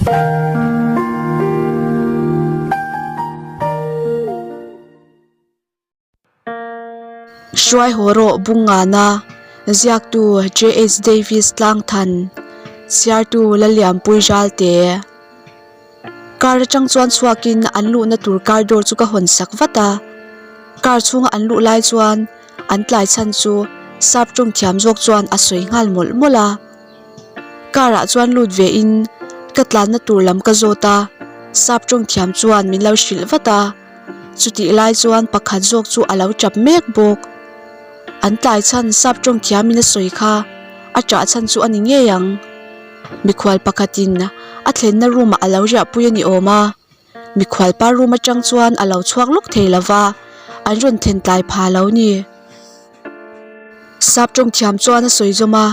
Hruai haw rawh Bungngana, ziaktu JH Davis Tlangthan, chhiartu Lalianpui Ralte. Car atang chuan chhuakin an luhna tur car door chu ka hawn sak vat a, car chhunga an luh lai chuan an tlai chhan chu sap tawng thiam zawk chuan a sawi nghal mawlh mawlh a. Car ah chuan lut ve in ka tlanna tur lam ka zawt a, sap tawng thiam chuan min lo hrilh vat a, chutih lai chuan pakhat zawk chu a lo tap mek bawk. An tlai chhan sap tawng thiam in a sawi kha a tah chhan chu a ni ngei ang. Mikhual pakhatin a thlenna room ah a lo riahpui a ni awm a, mikhual pa room atang chuan a lo chhuak lawk thei lo va, an rawn then tlai pha lo ni. Sap tawng thiam chuan a sawi zawm a,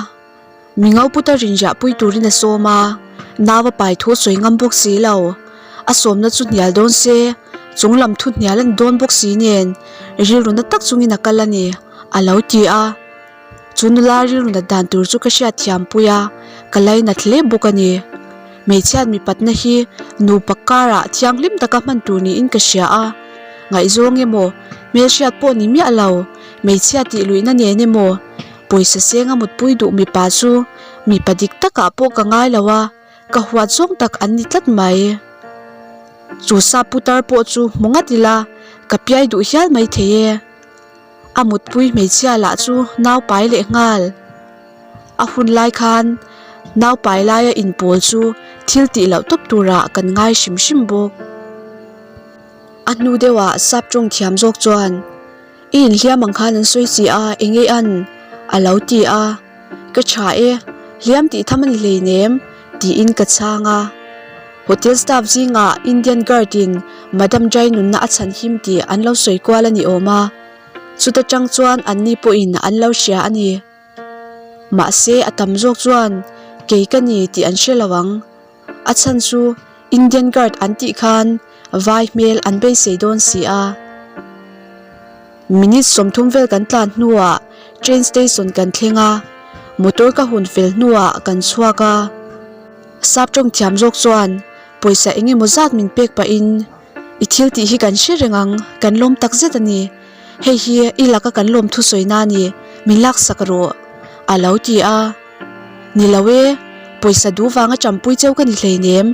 mi ngoputa rin riahpui turin a sawm a, nau a pai thu a sawi ngam bawk si lo, a sawmna chu hnial dawn se, chung lam thu hnial a ni dawn bawk si nen rilru na tak chungin a kal a ni, a lo ti a. Chu nula rilru nat dan tur chu ka hriat thiam pui a, ka lainat hle bawk a ni. Hmeichhiat mipatna hi nupa karah thianghlim taka hman tur niin ka hria a, ngaihzawng emaw, hmelhriat pawh ni miah lo, hmeichhia tih luihna nen emaw, pawisa senga mutpui duh mipa chu mipa dik takah pawh ka ngai lo a, ka huat zawng tak an ni tlat mai. Chu sap putar pawh chu hmu ngat ila, ka piai duh hial maithei e. A mutpui hmeichhia lah chu nau pai leh nghal. A hun lai khan nau pai laia inpawl chu thil tih loh tawp turah kan ngai hrim hrim bawk. A hnu deuhah sap tawng thiam zawk chuan, I inhliam ang khan an sawi chi a, eng nge an? a lo ti a. Ka tha e, hliam tih tham a ni hleinem, tiin ka chhang a. Hotel staff zingah Indian guard in Madam Jai nunna a chhan him tih an lo sawi kual a ni awm a, chuta tang chuan anni pawhin an lo hria a ni. Mahse a tam zawk chuan kei ka ni tih an hre lo ang. A chhan chu Indian guard an tih khan vai hmel an beisei dawn si a. Minute 30 vel kan tlan hnuah train station kan thleng a, motor ka hun fel hnuah kan chhuak a. Sap tawng thiam zawk chuan pawisa eng emaw zat min pek pahin i thil tih hi kan hre reng ang, kan lawm tak zet a ni. Hei hi i laka kan lawm thusawi na a ni, min laksak rawh a lo ti a. Ni lo e, pawisa duh vanga champui cheu ka ni hleinem,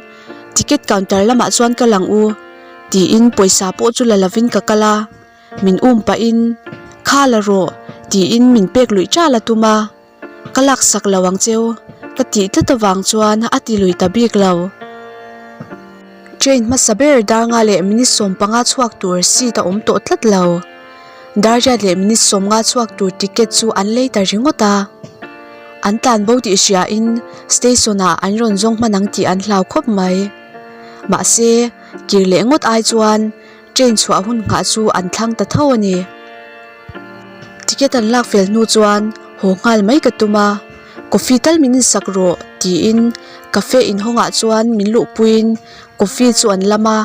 ticket counter lamah chuan ka lang u tiin pawisa pawh chu la lovin ka kal a. Min um pahin Kha la rawh tiin min pek luih ṭal a tum a. Ka laksak lo ang cheu, ka tih tlat avang chuan a ti lui ta bik lo. Train hmasa ber dar nga leh minute 15 chhuak tur seat a awm tawh tlat lo. Dar riat leh minute 50 chhuak tur ticket chu an lei ta ringawt a. An tlan bo tih hriain station ah an rawn zawng hman ang tih an hlau khawp mai. Mahse, kir leh ngawt ai chuan train chhuah hun nghah chu an thlang ta tho a ni. Ticket an lak fel hnu chuan haw nghal mai ka tum a, coffee tal min insak rawh tiin cafe inhawngah chuan min luhpuiin coffee chu an lam a,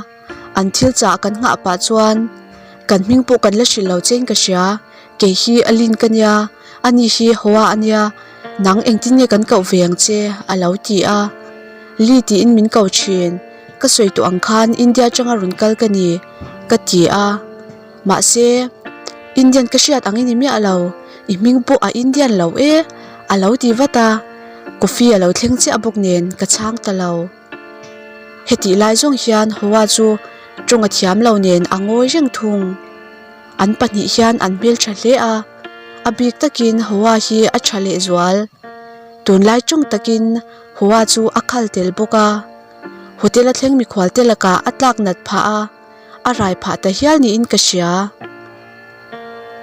an thil chah kan nghah pah chuan kan hming pawh kan la hrilh lo chein ka hria, kei hi a lin ka nia, ani hi Hoa a nia, nang engtin nge kan koh ve ang che a lo ti a, Li tiin min ko thin, ka sawi tawh ang khan India atanga rawn kal ka ni ka ti a. Mahse, Indian ka hriat ang i ni miah lo, i hming pawh a Indian lo e, a lo ti vat a, coffee a lo thleng chiah bawk nen ka chhang ta lo. Hetih lai zawng hian Hoa chu tawng a thiam lo nen a ngawi reng thung. An pahnih hian an hmeltha hle a, a bik takin Hoa hi a tha lehzual. Tunlai tawng takin Hoa chu a khal tel bawk a, hotel a thleng mikhual te lakah a tlak nat phah a. A rai phah ta hial niin ka hria.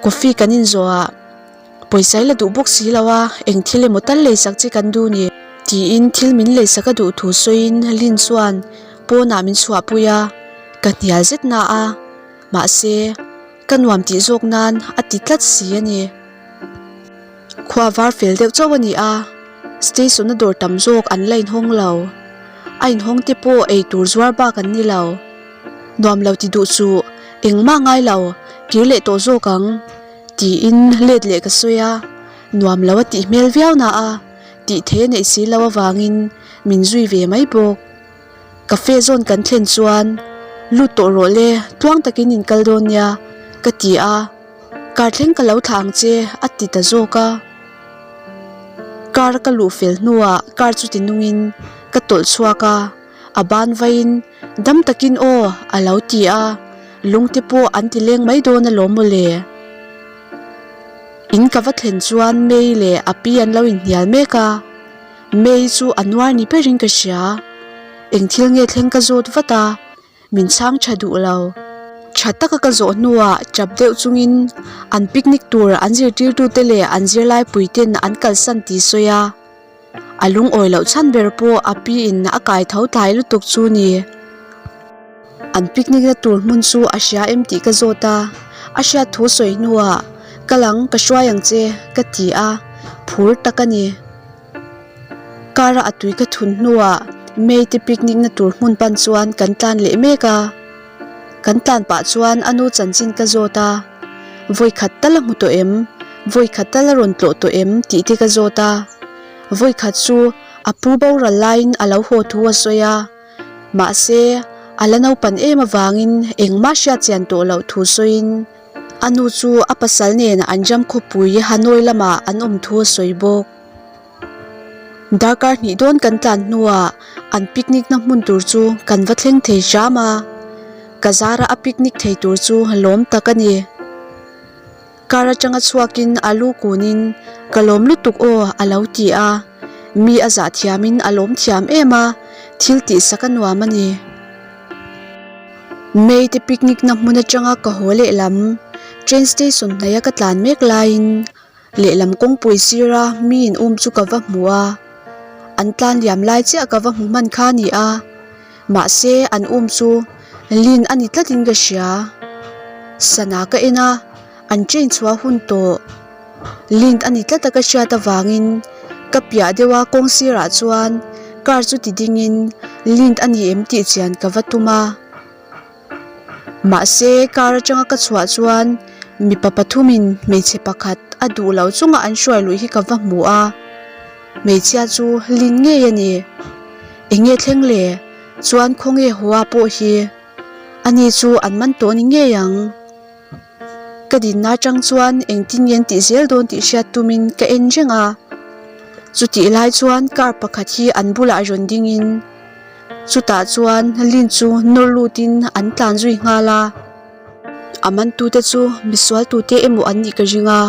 Coffee kan inzawh a, pawisa i la duh bawk si lo a, eng thil emaw tal leisak che kan duh ni? Tiin thil min leisak a duh thu sawiin Lin chuan pawnah min chhuahpui a, ka hnial zet na a, mahse ka nuam tih zawk nan a ti tlat si a ni. Khua var fel deuh chauh a ni a, station a dawr tam zawk an la inhawng lo. A inhawng te pawh ei tur zuar bak an ni lo. Nuam lo ti duh chu engmah ngai lo, kir leh tawh zawk ang, tiin let leh ka sawi a, nuam lo a tih hmel viau na a, tih thei a neih si lo avangin min zui ve mai bawk. Cafe zawn kan thlen chuan, Lut tawh rawh le, tluang takin in kal dawn nia, ka ti a. Kar thleng ka lo thlah ang che, a ti ta zawk a. Car ka luh fel hnuah car chu ti nungin ka tawlh chhuak a, a ban vaiin dam takin aw a lo ti a, lungte pawh an ti leng mai dawn alawm mawle. In ka va thlen chuan May leh a pi an lo inhnial mek a, May chu a nuar ni berin ka hria. Eng thil nge thleng ka zawt vat a. Min chhang tha duh lo. Tha taka ka zawh hnuah tap deuh chungin an picnic tur an zirtirtute leh an zirlaipui ten an kalsan tih sawi a. A lungawi loh chhan ber pawh a pi in a kai tho tlai lutuk chu ni. An picnic na tur hmun chu a hria em tih ka zawt a, a hriat thu sawi hnuah ka lang ka hruai ang che ka ti a, phur tak a ni. Car a a tui ka thun hnuah May te picnic na tur hmun pan chuan kan tlan leh mek a, kan tlan pah chuan a nu chanchin ka zawt a, vawi khat tal a hmu tawh em, vawi khat tal a rawn tlawh tawh em tih te ka zawt a, vawi khat chu a pu boral laiin a lo haw thu a sawi a, mahse a la naupan em avangin engmah hriat chian tawh loh thu sawiin a nu chu a pasal nen an jam khawpui Hanoi lamah an awm thu a sawi bawk. Darkar hnih dawn kan tlan hnuah an picnic na hmun tur chu kan va thleng thei hram a, ka zara a picnic thei tur chu lawm tak a ni. Car atanga chhuakin a lu kunin ka lawm lutuk aw a lo ti a, mi a zah thiamin a lawm thiam em a, thil tihsak a nuam a ni. May te picnic na hmun atanga ka haw lehlam train station hnaia ka tlan mek laiin Lehlam kawngpui sira mi in um chu ka va hmu a, an tlan liam lai chiah ka va hmu hman kha a ni a, mahse an um chu lin a ni tlatin ka hria. Sana ka en a, an train chhuah hun tawh. Lin a ni tlat a ka hriat avangin ka piah deuh a kawng sirah chuan car chu ti dingin lin a ni em tih chian ka va tum a. Mahse car atanga ka chhuah chuan mipa pathumin hmeichhe pakhat a duh loh chunga an hruai luih hi ka va hmu a, hmeichhia chu lin ngei a ni. Eng nge thleng le? Chuan khawnge Hoa pawh hi ani chu an man tawh ni ngei ang. Ka dinna atang chuan engtin nge an tih zel dawn tih hriat tumin ka en reng a, chutih lai chuan car pakhat hi an bulah rawn dingin, Chutah chuan Lin chu nawr lutin an tlan zui nghal a, a mantute chu misual tute emaw an nih ka ring a,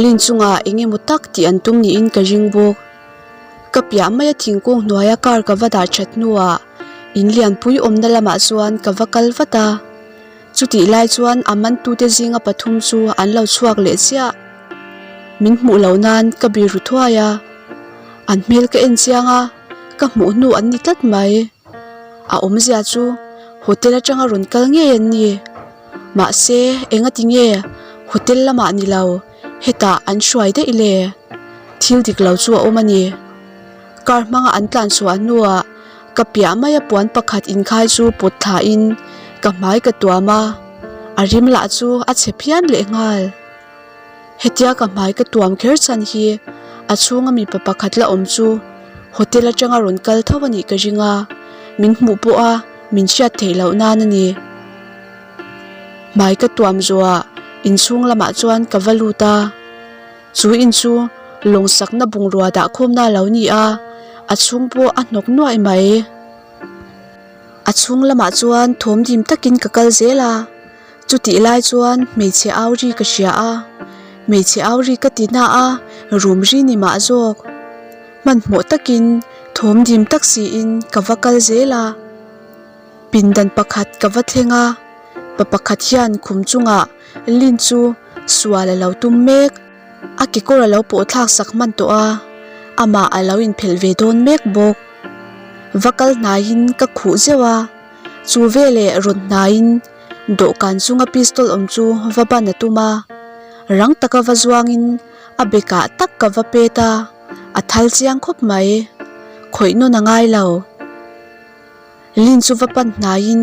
Lin chungah eng emaw tak tih an tum niin ka ring bawk. Ka piah maia thingkung hnuaia car ka va dah that hnuah in lianpui awmna lamah chuan ka va kal vat a, chutih lai chuan a mantute zinga pathum chu an lo chhuak leh chiah. Min hmuh loh nan ka biru thuai a, an hmel ka en chiang a. Ka hmuh hnu an ni tlat mai. A awmzia chu hotel atanga rawn kal ngei an ni. Mahse engati nge hotel lamah ni lo hetah an hruai daih le? Thil dik lo chu a awm a ni. Car hmanga an tlan chhuah hnuah ka piah maia puan pakhat inkhai chu pawt thlain ka hmai ka tuam a, a rim lah chu a chhe phian lehnghal. Hetia ka hmai ka tuam kher chhan hi a chhunga mipa pakhat la awm chu hotel atanga rawn kal tho a nih ka ring a, min hmuh pawh a min hriat theih loh nan a ni. Hmai ka tuam zawhah inchhung lamah chuan ka va lut a, chu in chu lawng sakna bungrua dah khawmna a lo ni a, a chhung pawh a hnawk nuaih mai. A chhung lamah chuan thawm dim takin ka kal zel a. Chutih lai chuan hmeichhe au ri ka hria a, hmeichhe au ri ka ti na a, rum ri ni mah zawk. Hmanhmawh takin thawm dim tak siin ka va kal zel a. Pindan pakhat ka va thleng a, pa pakhat hian khum chungah Lin chu sual a lo tum mek. A kekawr a lo pawh thlak sak hman tawh a, amah a lo inphelh ve dawn mek bawk. Va kal hnaiin ka khuh zeuh a. Chu veleh rawn hnaiin dawhkan chunga pistol awm chu va ban a tum a, rang taka va zuangin a bekah tak ka va pet a, a thal chiang khawp mai. Khawih nawn a ngai lo. Lin chu va pan hnaiin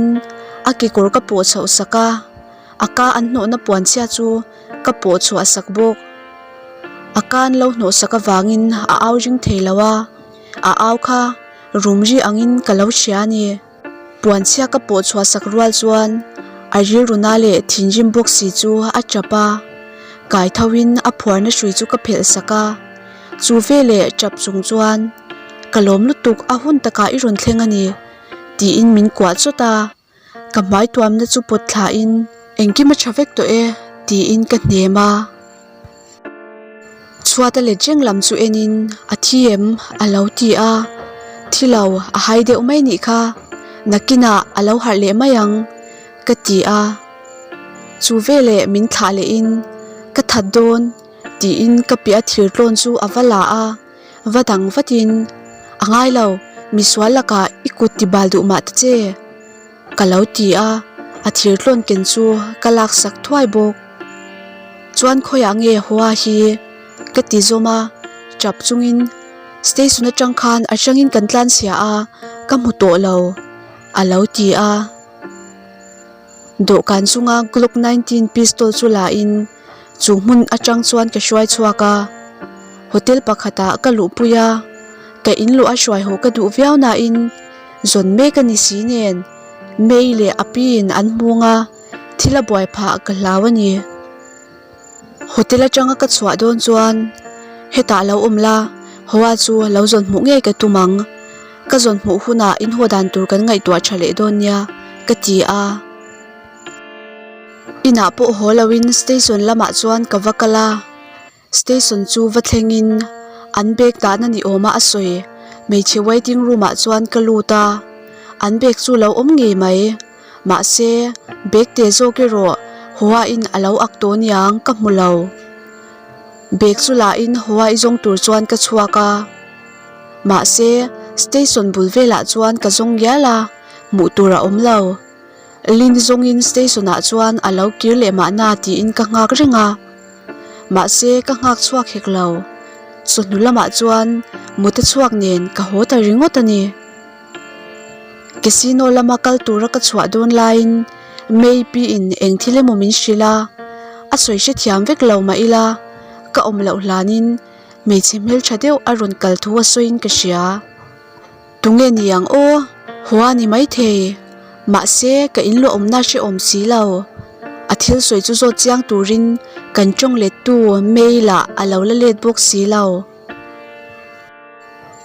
a kekawr ka pawh chhoh sak a, a ka an hnawhna puanchhia chu ka pawh chhuah sak bawk. A ka an lo hnawh sak avangin a au ring thei lo a, a au kha rum ri angin ka lo hria a ni. Puanchhia ka pawh chhuah sak rual chuan a rilru na leh thinrim bawk si chu a tap a, kai tho in a phuarna hrui chu ka phelh sak a, chu veleh tap chung chuan ka lawm lutuk a hun takah i rawn thleng a ni tiin min kuah chawt a. Ka hmai tuamna chu pawt thlain engkim a tha vek tawh e tiin ka hnem a. Chhuata let reng lam chu enin a thi em a lo ti a, thi lo a hai deuh mai nih kha nakinah a lo harh leh mai ang ka ti a. Chu veleh min thlah lehin ka that dawn tiin ka piah thir tlawn chu a va la a. Va dang vatin, A ngai lo, misual lakah i kut ti bal duh mah ta che, ka lo ti a, a thir tlawn ken chu ka laksak thuai bawk. Chuan khawiah nge Hoa hi? ka ti zawm a, tap chungin station atang khan a hrangin kan tlan chhia a, ka hmu tawh lo, a lo ti a. Dawhkan chunga Glock 19 pistol chu la in chu hmun atang chuan ka hruai chhuak a, hotel pakhatah ka luhpui a, ka in luh a hruai haw ka duh viau nain zawn mek a ni si nen May leh a piin an hmung a, thil a buai phah ka hlau a ni. Hotel atanga ka chhuah dawn chuan hetah lo awm la, Hoa chu lo zawn hmuh ngei ka tum ang. Ka zawn hmuh hunah in haw dan tur kan ngaihtuah tha leh dawn nia ka ti a. Inah pawh haw loin station lamah chuan ka va kal a, station chu va thlengin an bag dahna ni awma a sawi hmeichhe waiting room ah chuan ka lut a, an bag chu lo awm ngei mai. Mahse bag te zawk erawh Hoa-in a lo ak tawh niang ka hmu lo. Bag chu lahin Hoa-i zawng tur chuan ka chhuak a. Mahse station bul velah chuan ka zawng ngial a, hmuh tur a awm lo. Lin zawngin station ah chuan a lo kir leh mahna tiin ka nghak reng a. Mahse ka nghak chhuak hek lo. Chawhnu lamah chuan mute chhuak nen ka haw ta ringawt a ni. Casino lama kal tura ka chhuah dawn laiin May piin eng thil emaw min hrilh a, a sawi hrethiam vek lo mah ila ka awm loh hlanin hmeichhe hmeltha deuh a rawn kal thu a sawiin ka hria. Tunge ni ang aw? Haw a ni maithei. Mahse, ka inluah awmna hrehawm si lo. A thil sawi chu zawt chiang turin kan tawng lettu mail ah a lo la let bawk si lo.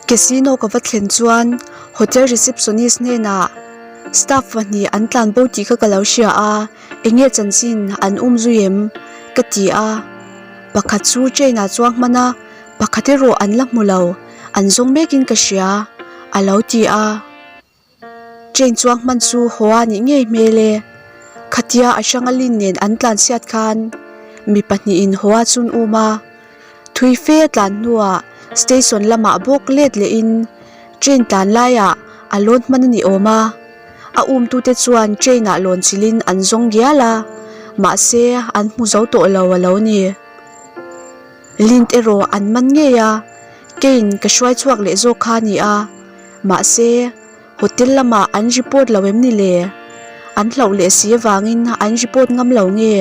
Casino ka va thlen chuan hotel receptionist hnenah staff pahnih an tlan bo tih kha ka lo hria a, enge chanchin an um zui em? ka ti a. Pakhat chu train ah chuang hman a, pakhat erawh an la hmu lo, an zawng mekin ka hria, a lo ti a. Train chuang hman chu haw a nih ngei hmel e. Khatia a hranga lin nen an tlan chhiat khan mi pahnihin haw a chun um a. Thui fe a tlan hnuah station lamah bawk let lehin train tlan laiah a lawn hman a ni awm a. A umtute chuan train ah lawn chilhin an zawng gial a, mahse an hmu zo tawh lo a lo ni. Lint erawh an man ngei a, keiin ka hruai chhuak leh zawk kha a ni a, mahse hotel lamah an report lo em ni le? An hlauh leh si avangin an report ngam lo nge?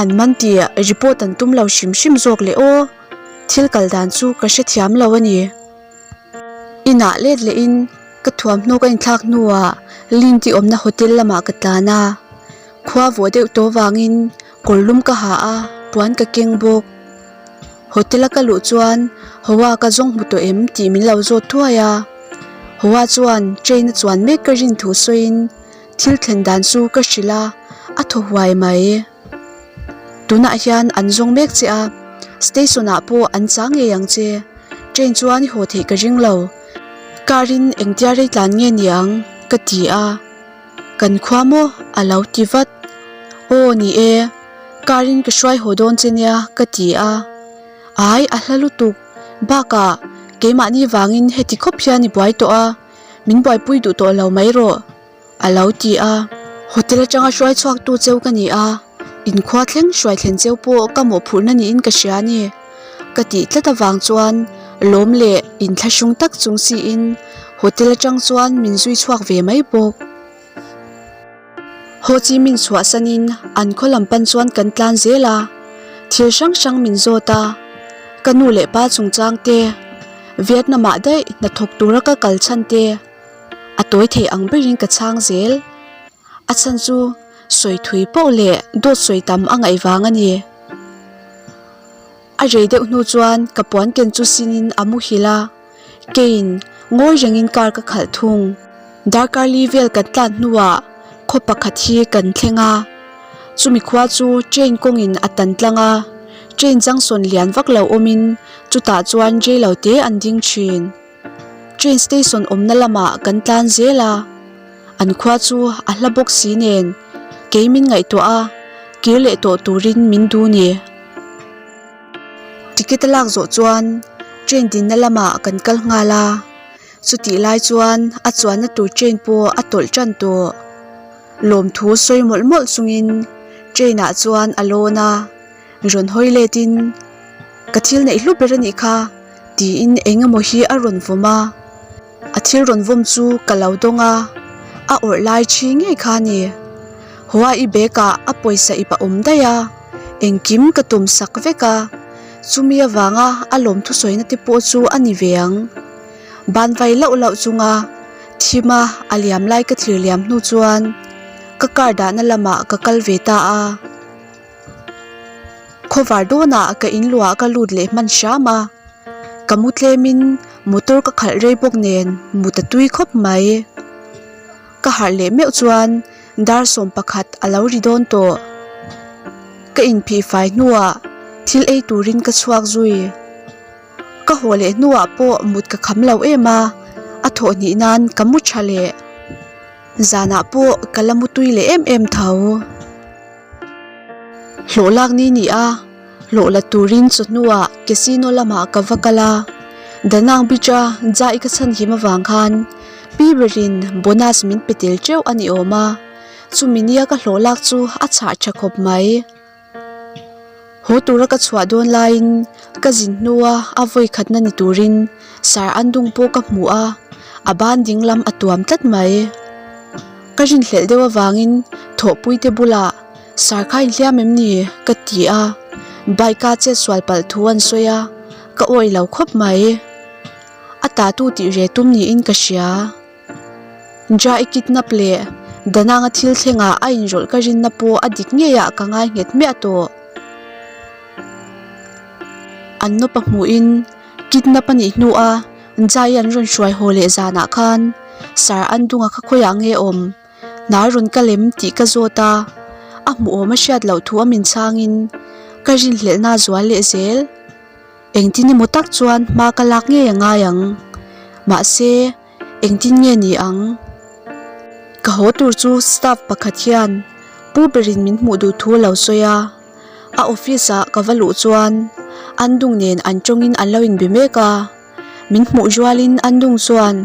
An man tih report an tum lo hrim hrim zawk leh aw, thil kal dan chu ka hrethiam lo a ni. Inah let lehin ka thuamhnaw ka inthlak hnuah Lint-i awmna hotel lamah ka tlan a, khua vawh deuh tawh vangin kawr lum ka ha a, puan ka keng bawk. Hotel a ka luh chuan Hoa ka zawng hmu tawh em tih min lo zawt thuai a, Hoa chuan train a chuan mek ka rin thu sawiin thil thlen dan chu ka hrilh a, a thaw huai mai. Tunah hian an zawng mek che a, station ah pawh an chang ngei ang che, train chuan i haw theih ka ring lo, car in engtia rei tlan nge ni ang ka ti a, kan khua maw a lo ti vat, aw ni e, car in ka hruai haw dawn che nia ka ti a, ai a hla lutuk, bakah keimahni vangin heti khawp hian i buai tawh a, min buaipui duh tawh lo mai rawh. A lo ti a, hotel atanga hruai chhuak tu cheu ka ni a, inkhua thleng hruai thlen cheu pawh ka mawhphurhna niin ka hria a ni. Ka tih tlat avang chuan lawm leh inthlahrung tak chung siin hotel atang chuan min zui chhuak ve mai bawk. Ho Chi Minh chhuahsanin an khaw lam pan chuan kan tlan zel a, thil hrang hrang min zawt a, ka nu leh pa chungchang te, Vietnam ah daih hnathawk tura ka kal chhan te. A tawi thei ang berin ka chhang zel. A chhan chu sawi thui poh leh dawt sawi tam a ngaih vang a ni. A rei deuh hnu chuan ka puan ken chu sinin a muhil a, keiin ngawi rengin car ka khalh thung. Darkar li vel kan tlan hnuah khaw pakhat hi kan thleng a, chumi khua chu train kawngin a tan tlang a, train junction lian vak lo awmin chutah chuan rei lo te an ding thin. Train station awmna lamah kan tlan zel a, an khua chu a hla bawk si nen kei min ngaihtuah a, kir leh tawh turin min duh ni. Ticket a lak zawh chuan train dinna lamah kan kal nghal a, chutih lai chuan a chuanna tur train pawh a tawlh tan tawh. Lawmthu sawi mawlh mawlh chungin train ah chuan a lawn a. Rawn hawi letin, Ka thil neih hlu ber a nih kha, tiin eng emaw hi a rawn vawm a. A thil rawn vawm chu ka lo dawng a, a awrh lai thi ngei kha a ni. Hawa i bag ah a pawisa ip a awm daih a, engkim ka tum sak vek a, chumi avanga a lawmthu sawina te pawh chu a ni ve ang. Ban vai lauh lauh chunga thima a liam lai ka thlir liam hnu chuan ka car dahna lamah ka kal ve ta a. Khawvar dawnah ka in luah ka lut leh hman hram a, ka mu tlemin motor ka khalh rei bawk nen mut a tui khawp mai. Ka harh leh meuh chuan dar 11 a lo ri dawn tawh. Ka inphih fai hnuah thil ei turin ka chhuak zui. Ka haw leh hnuah pawh mut ka kham lo em a, a thawh hnih nan ka mu tha leh. Zanah pawh ka la mu tui leh em em tho. Hlawh lak ni ni a, hlawh la turin chawhnuah casino lamah ka va kal a, Danang Beach a Jai ka chhan him avang khan pi berin bonus min pe tel teuh a ni awm a, chumi nia ka hlawh lak chu a chhah tha khawp mai. Haw tura ka chhuah dawn laiin ka zin hnua a vawi khatna ni turin sar an dung pawh ka hmu a, a ban ding lam a tuam tlat mai. Ka rinhlelh deuh avangin thawhpuite bulah sar kha inhliam em ni ka ti a, bike a chet sual palh thu an sawi a, ka awih lo khawp mai. A tatu tih re tum niin ka hria. Jai kidnap leh Dananga thil thlengah a inrawlh ka rinna pawh a dik ngeiah ka ngai nghet miah tawh. An nawpa hmuhin kidnap a nih hnua Jai an rawn hruai haw leh zanah khan Sir Andunga kha khawiah nge awm, hna rawn ka lem tih ka zawt a, a hmuhawm a hriat loh thu a min chhangin ka rinhlelhna a zual leh zel. Engtin emaw tak chuan hma ka lak ngei a ngai ang. Mahse. Engtin nge ni ang? Ka haw tur chu staff pakhat hian pu berin min hmuh duh thu a lo sawi a, a office ah ka va luh chuan Andung nen an tawngin an lo inbe mek a, min hmuh rualin Andung chuan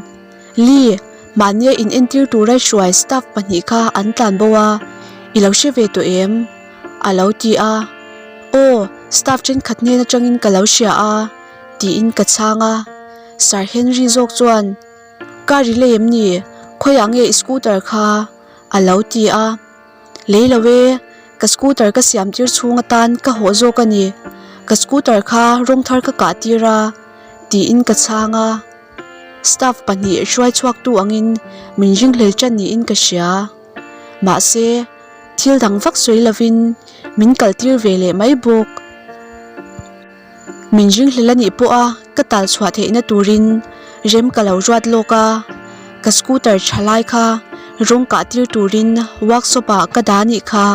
Lee, mahnia in entir tura hruai staff pahnih kha an tlan bo a, i lo hre ve tawh em? a lo ti a, Aw, staff thenkhat hnen atangin ka lo hria a tiin ka chhang a. Sir Henry zawk chuan, Car i lei em ni? Khawiah nge i scooter kha? a lo ti a. Lei lo e, ka scooter ka siam tir chhung atan ka hawh zawk a ni. Ka scooter kha rawng thar ka kah tir a, tiin ka chhang a. Staff pahnih hruai chhuaktu angin min ringhlel tan niin ka hria. Mahse, thil dang vak sawi lovin min kal tir ve leh mai bawk. Min ringhlel a nih pawha ka tal chhuah theihna turin rem ka lo ruat lawk a, ka scooter tha lai kha rawng kah tir turin workshop ah ka dah anih kha.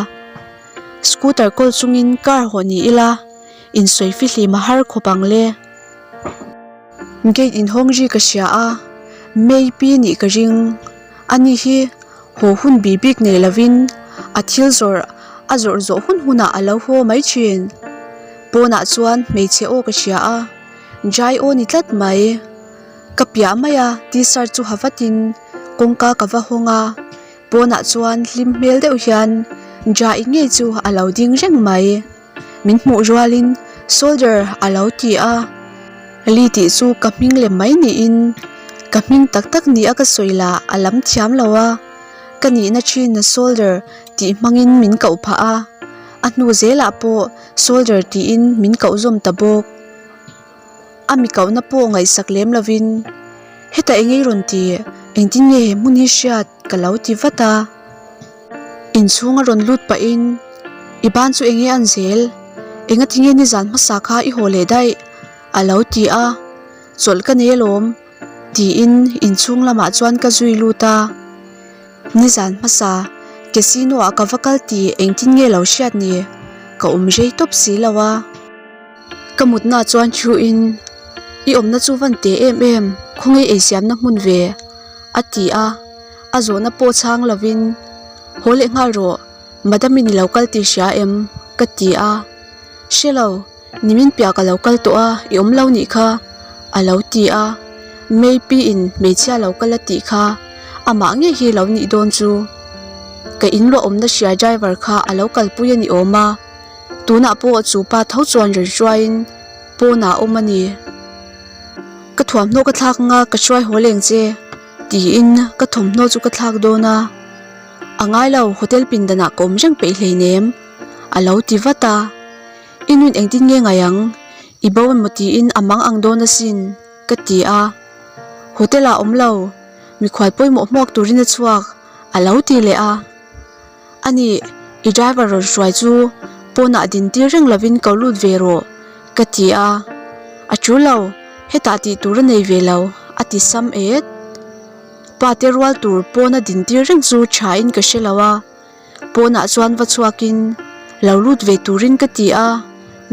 Scooter kawl chungin car hawh ni ila insawi fihlim a har khawp ang le. Gate inhawng ri ka hria a, May pi nih ka ring. Ani hi haw hun bih bik nei lovin a thil zawrh a zawrh zawh hun hunah a lo haw mai thin. Pawnah chuan hmeichhe aw ka hria a, Jai aw ni tlat mai. Ka piah mai a t-shirt chu ha vatin kawngka ka va hawng a, pawnah chuan hlim hmel deuh hian Jai ngei chu a lo ding reng mai. Min hmuh rualin Soldier a lo ti a, Li tih chu ka hming lem mai niin ka hming tak tak ni a ka sawi lah a lam thiam lo a, ka nihna thin Soldier tih hmangin min koh phah a, a hnu zelah pawh Soldier tiin min koh zawm ta bawk. A mi kohna pawh ngaihsak lem lovin, Heta eng ei rawn ti? Engtin nge he hmun hi hriat ka lo ti vat a. Inchhung a rawn lut pahin, I ban chu enge an zel? Engati nge nizan hmasa kha i haw leh daih? a lo ti a. Chawlh ka nei alawm tiin inchhung lamah chuan ka zui lut a. Nizan hmasa casino ah ka va kal tih engtin nge lo hriat ni? Ka awm rei tawp si lo a. Ka mutna chuan thu in, I awmna chu van te em em, khawnge eisiamna hmun ve? a ti a, a zawhna pawh chhang lovin, Haw leh nghal rawh, Madam in i lo kal tih hria em? ka ti a, Hre lo, nimin piah ka lo kal tawh a, i awm lo nih kha, a lo ti a, Maypi in hmeichhia lo kal a tih kha, amah ngei hi lo nih dawn chu. Ka inluah awmna hria driver kha a lo kalpui a ni awm a. Tunah pawh chu pa tho chuan rawn hruaiin pawnah a awm a ni. Ka thuamhnaw ka thlak anga ka hruai haw leng che tiin ka thawmhnaw chu ka thlak dawn a. A ngai lo hotel pindanah ka awm reng peih hleinem a lo ti vat a. I nun engtin nge ngai ang? I bo emaw tiin a mang ang dawn asin ka ti a. Hotel ah awm lo, mikhual pawimawh hmuak turin a chhuak a lo ti leh a. A nih, i driver rawn hruai chu pawnah din tir reng lovin ko lut ve rawh, ka ti a. A tul lo, hetah tih tur a nei ve lo, a ti sam et. Pa te rual tur pawna din tir reng chu thain ka hre lo a, pawnah chuan va chhuakin lo lut ve turin ka ti a,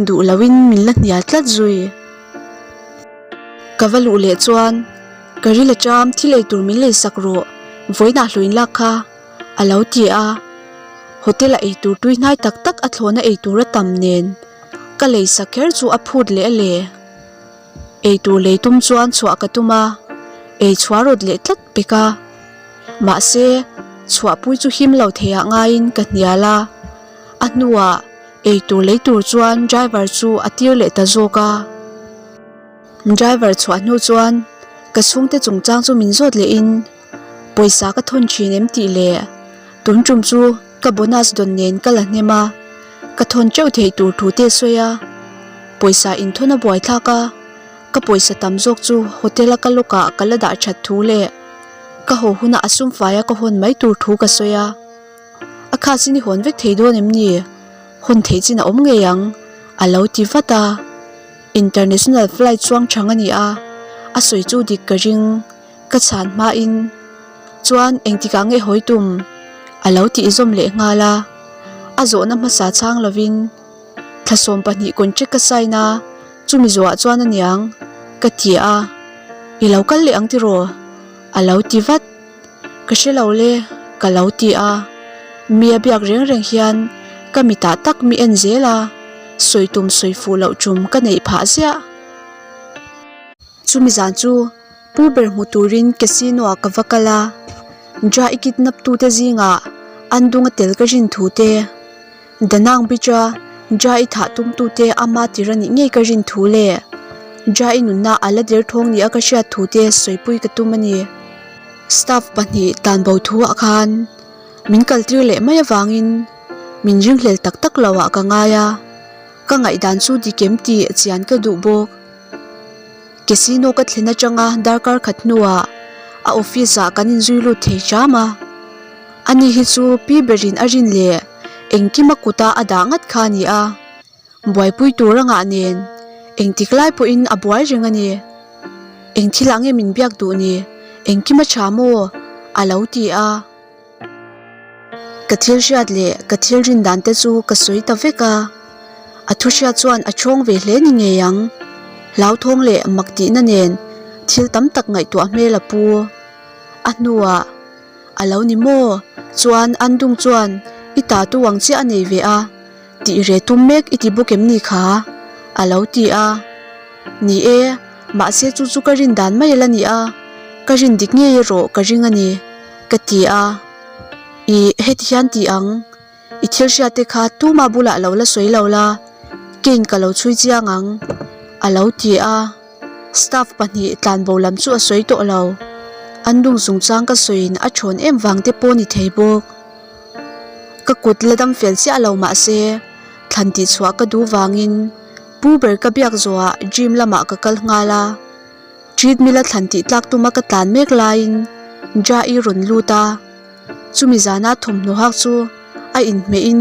duh loin min la hnial tlat zui. Ka va luh leh chuan ka ril aṭam thil ei tur min leisak rawh, vawiinah hluin lak kha. A lo ti a, hotel a eitur tui hnai tak tak a thlawhna eitur a tam nen ka lei sak kher chu a phut leh a le. Eitur lei tum chuan chhuah ka tum a, ei chhuah rawt leh tlat pek a. Mahse, chhuahpui chu him lo theiah ngaiin ka hnial a, a hnuah eitur lei tur chuan driver chu a tir leh ta zawk a. Driver chhuah hnu chuan ka chhungte chungchang chu min zawt lehin pawisa ka thawn thin em tih leh tun tum chu ka bonus dawn nen ka la hnem a, ka thawn teuh theih tur thu te sawi a, pawisa inthawn a buai thlak a, ka pawisa tam zawk chu hotel a ka lock ah ka la dah that thu leh ka haw hunah a sum fai a ka hawn mai tur thu ka sawi a, a kha chin i hawn vek thei dawn em ni? Hawn theih chin a awm ngei ang a lo ti vat a. International flight chuang chang a ni a, a sawi chu dik ka ring, ka chhan hmain chuan engtikah nge hawi tum a lo tih zawm leh nghal a, a zawhna hmasa chhang lovin thla 12 contract ka sign a, chumi zawhah chuan a niang ka ti a, I lo kal leh ang tiraw? a lo ti vat. Ka hre lo le, ka lo ti a. Mi a biak reng reng hian ka mitah tak mi en zel a, sawi tum sawi fuh loh tum ka neih phah ziah. Chumi zan chu pu ber hmu turin casino ah ka va kal a, Ja i kidnap tute zingah an dung a tel ka rin thu te, Danang Beach-a Ja i thah tum tute ama tir a nih ngei ka rin thu leh Ja i nunna a la derthawng nia ka hriat thu te sawipui ka tum a ni. Staff pahnih tlanbo thu ah khan min kaltir leh mai avangin min ringhlel tak tak lo ah ka ngai a, ka ngaihdan chu dikem tih chian ka duh bawk. Casino ka thlen atanga darkar khat hnuah a office ah kan inzui lut thei hram a, ani hi chu pi berin a rin leh engkim a kuta a dah ngat kha a ni a, buaipui tur a ngah nen engtik lai pawhin a buai reng a ni. Eng thil ah nge min biak duh ni? Engkim a tha maw? A lo ti a. Ka thil hriat leh ka thil rin dan te chu ka sawi ta vek a, a thu hriat chuan a chhawng ve hle ni ngei ang. Hlauthawng leh mak tihna nen thil tam tak ngaihtuah hmel a pu. A hnuah, A lo ni maw? Chuan Andung chuan i ta tu ang chiah a nei ve a, tih re tum mek i ti bawk em ni kha? A lo ti a. Ni e, mahse chu chu ka rin dan mai la ni a, ka rin dik ngei erawh ka ring a ni, ka ti a. Ih, heti hian ti ang, i thil hriat te kha tuma bulah lo la sawi lo la, keiin ka lo chhui chiang ang, a lo ti a. Staff pahnih tlanbo lam chu a sawi tawh lo. An lung chungchang ka sawiin a thawn em vang te pawh ni thei bawk. Ka kut la dam fel chiah lo mahse, thlan tihchhuah ka duh vangin Pu ber ka biak zawhah gym lamah ka kal nghal a, treadmill a thlan tih tlak tuma ka tlan mek laiin Ja-i rawn lut a, chumi zana thawmhnaw hak chu a inhmeh in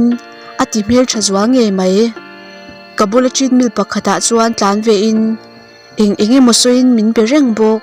a ti hmeltha zual ngei mai. Ka bula treadmill pakhatah chuan tlan ve in eng eng emaw sawiin min be reng bawk.